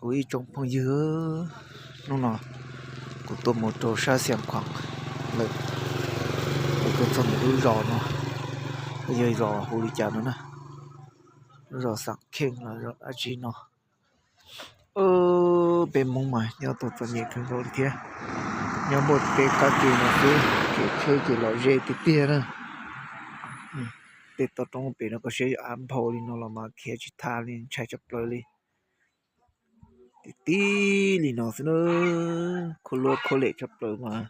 Kuv ib tsoom phooj ywg, hnub no kuv tuaj mus rau sab Xiav Khuam lawm, kuv tuaj txog ntawm lub zos no, yog zos hu li cas no na, lub zos Xam Kheej los zos dab tsi no. Peb Hmoob mas nyob tau txom nyem kawg nkaus li thiab, nyob npuaj teb qab ke no xwb ces tsheb ces lom zem tiag tiag na. Tej toj roob pem no koj saib av nphau li no los mas khiav tsis tau li, ntshai tshaj plaws li. Tib tib li no xwb na, khuab luab khuab lem tshaj plaws mas,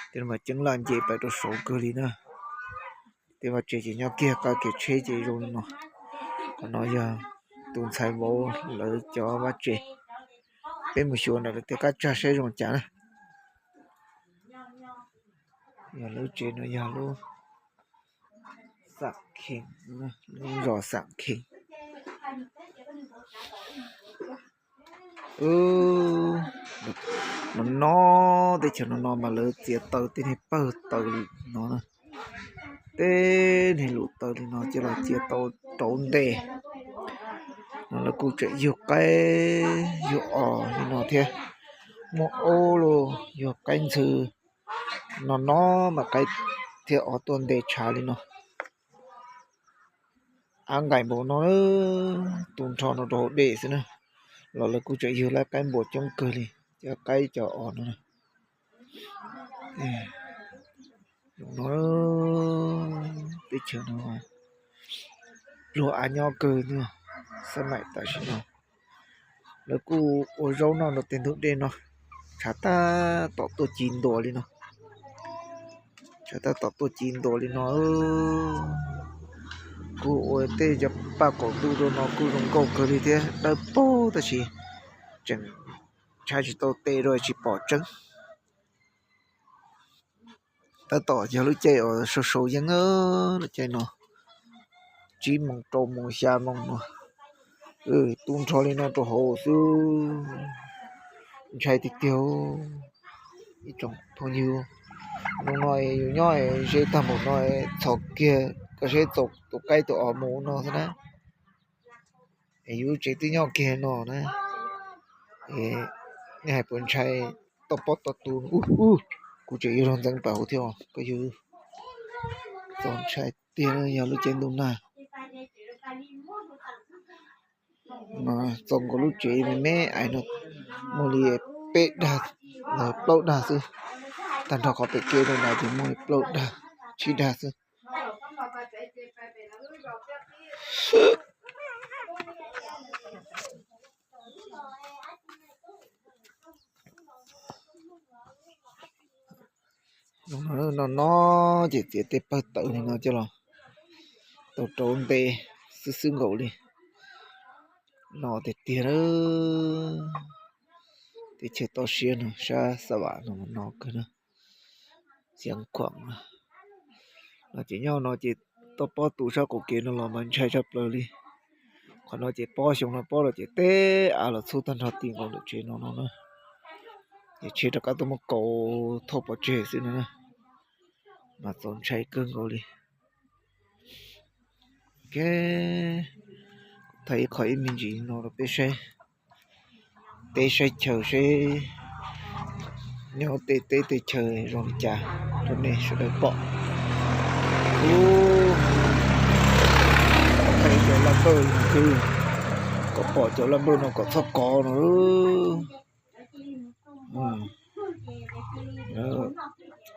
tej no mas ceeb laj nce pais rau saud kawg li na. Tej vaj tse ces nyob kiag qab ke, tsheb ces zoo li no. Qhov no yog tus ntxhais vauv lawv cov vaj tse. Peb mus xyuas ntawm lawv tej qab tsag saib zoo cas na. Yog lub tsev no yog lub Xam Kheej, lub zos Xam Kheej. No no, teb chaws no no mas lawv txiav taws tej niag pawg taws no, tej niag lus taws li no coj los cia tau rau ntes. No lawv kuj tseem yug qaib yug os li no thiab, muaj aub los yog qaib ntxhw. No no mas qaib thiab os tuaj ntes tshav li no. Av nqaim npaum no, tu nrho no rau hauv dej xwb na, los lawv kuj tseem yug lawv qaib npua coob kawg li, cov qaib cov os no. No, teb chaws no pluag av nyob kawg, xab maim tam sim no. Lawv kuj ua zaub noj rau tej ntug dej no, tshav tab tom tuaj ci ntua li no. Tshav tab tom tuaj ci ntua li no. Kuj ua tej cov paj qaum ntuj rau no kuj zoo nkauj kawg li thiab, dawb paug tab sis tseem ntshai tsis tau tes rau tsis pom tseeb. Tab tom yog lub caij uas sau sau yeeb, lub caij no tsib moos rau moos xya moos no, tu nrho li no rau hauv xwb, ntshai tiag tiag. Ib tsoom phooj ywg, hnub no yus nyob ze tag npaum no, txhom kiag koj seb txaus tus qaib tus os mus no xwb na. Es yus tsev twb nyob kiag no na, nej hais puas ntshai? Toj pob toj tus ub, kuv tseem yuav luag ntxeev pam hauv thiab, koj yug txaus ntshai tiag, yog lub caij ntuj nag. Txaus nkaus lub tsev me me ais no, muaj li peb dag, plaub dag xwb. Tag nrho qhov pem kev rau nrad ces muaj li plaub dag, tsib dag xwb. No no ces txiav tej pawg taws li no coj los tau rau ntes xwb xwb nkaus li. No tiag tiag, teb chaws toj siab no, sab Xa Vam no no kawg na, Xiav Khuam no. No ces nyob no ces toj pob tus sab qaum kev no los mas ntshai tshaj plaws li. Qhov no ces pob xyoo no pob los ces teb av los txhub tag nrho ti nkaus ntawm tsev no no na. Ces tsheb rov qab tuaj muab kaus thauj pov tseg xwb no na, mas txaus ntshai kawg nkaus li. Thaij ib qho ib me ntsis no rau peb saib teb saib chaw seb nyob tej teb tej chaw zoo li cas rau nej sawv daws pom. Ub, thaij cov laj npawj no xwb, kom pom cov laj npawj no kom txhob kov no.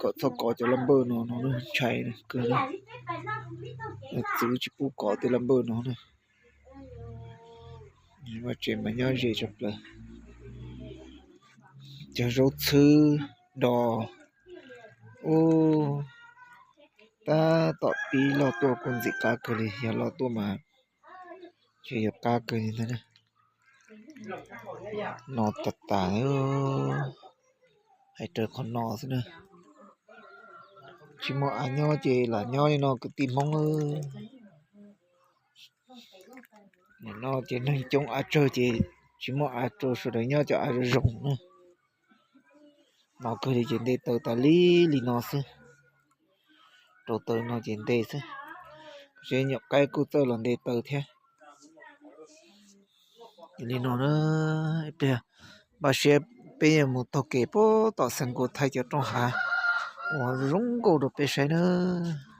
Kom txhob kov cov laj npawj no no, ntshai kawg. Txwv tsis pub kov tej laj npawj no na. Vaj tsev mas nyob ze tshaj plaws. Cog zaub txhwb do. Ub, tab tom pib loj tuaj kuj ntxim qab kawg li, yog loj tuaj mas ces yog qab kawg li ntag. No tas tas, hais raws qhov no xwb na. Tsis muaj av nyob ces lam nyob li no kwv tij Hmoob. Nim no ces neeg coob av tsawg ces tsis muaj av rau sawv daws nyob cov av zoo zoo na. No kawg li ces nte taws tas li li no xwb. Rau taws no ces nte xwb. Seb nyuam qaib kuj txawj los nte taws thiab. Li no na, ib pliag npaj siab peb yuav mus taug kev puag tom Xeev Kus Thaib cov roob hav uas zoo nkauj rau peb saib nawb.